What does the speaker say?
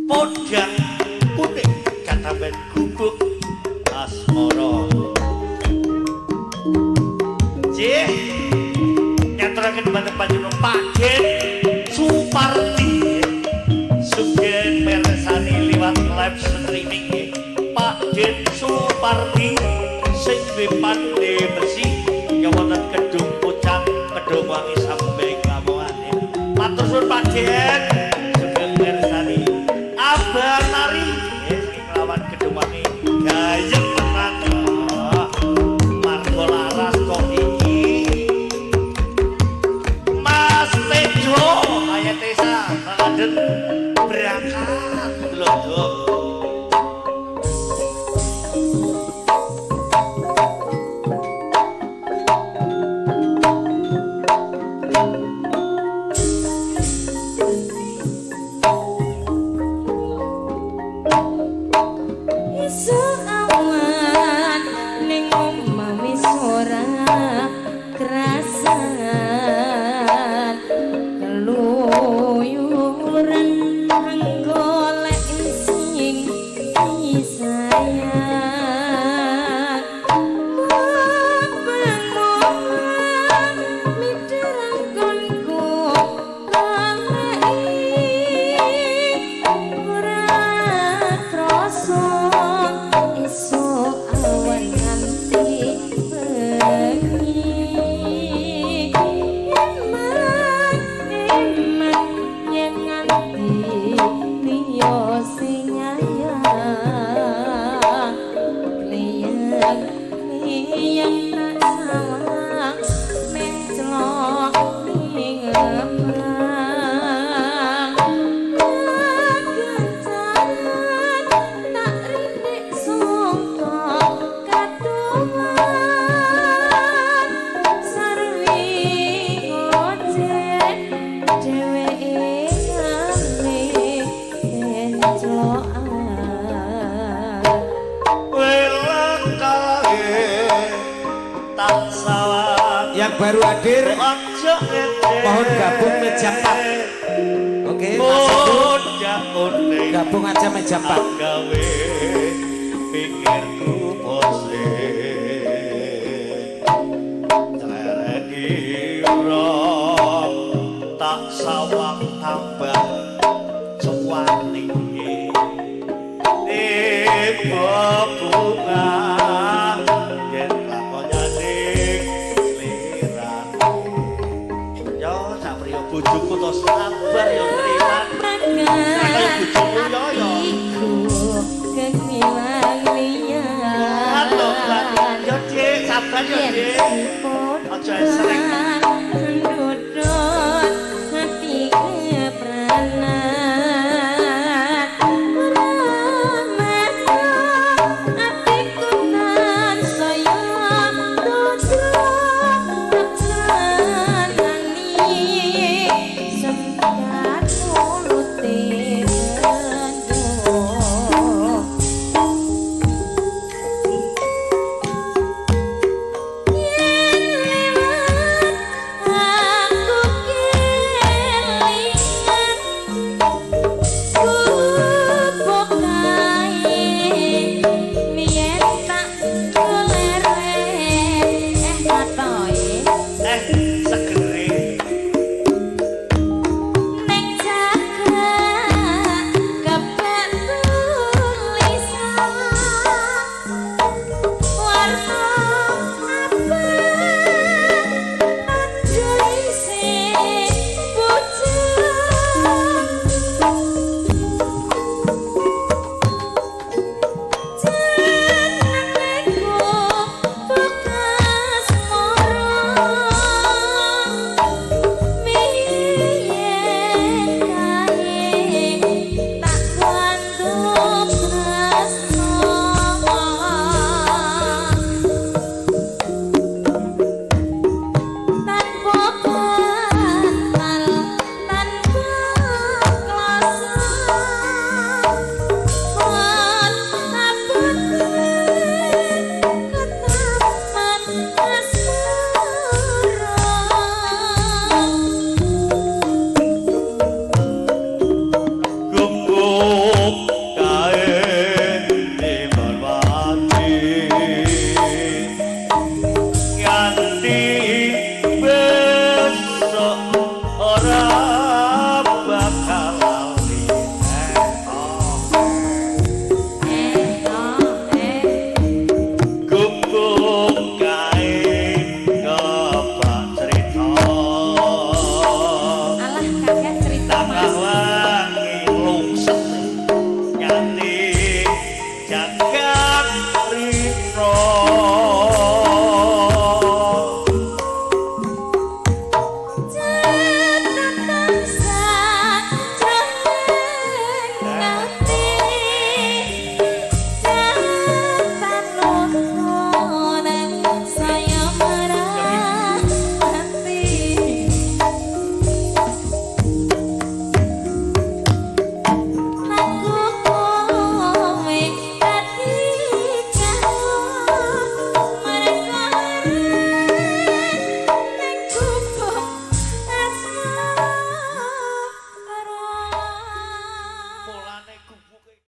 Podang kuning katamben gubuk asmara. Jih, nyaturaken dhumateng panjenengan Pak Den Suparti. Sugeng mirsani liwat live streaming nggih. Pak Den Suparti sing duwe pandhe besi ya wonten Kedung Pucang, Kedung Wangi Sambeng Lamongan ya. Matur suwun Pak Den. Sugeng mirsani Abang Nari nggih sing kelawan Kedung Wangi gayeng tenan. Margo laras kok iki. Mas Tejo Ayatesa Raden berangkat glodok. Iso awan ning omah wis ora krasan, keluyuran golek sing disayang. Mabang miderang konku lalai ora krasa esuk awan nganti bengi. Eman eman yen nganti liya sing nyayang, kliyang kliyang tak sawang menclok ning ngebang. Kegencan tak rindik sangka katuman, sarwi ngoceh dheweke ngalih benclokan. Weleng kae tak sawang. Yang baru hadir aja ngece. Mohon gabung meja 4. Oke, Mas Edu, Podang kuning gabung aja meja 4. gawe pikirku bose clerek ira tak sawang tambah cuwani tiba bunga yen lakon ning slirane. Yo sak priyo bojoku to sabar yo nriman. Kaya bojomu yo yo. Atiku kenilang liyan. Halo, yo Dik, sabar yo Yen Dik. sipun Aja esreng. Ndudut hati kepranan, ora mata atiku tansaya tudruk tak sempat mulute genduk. Yen lewat aku kelingan gubuk kae biyen tak keleren matoe Eh, segere. ning Ora.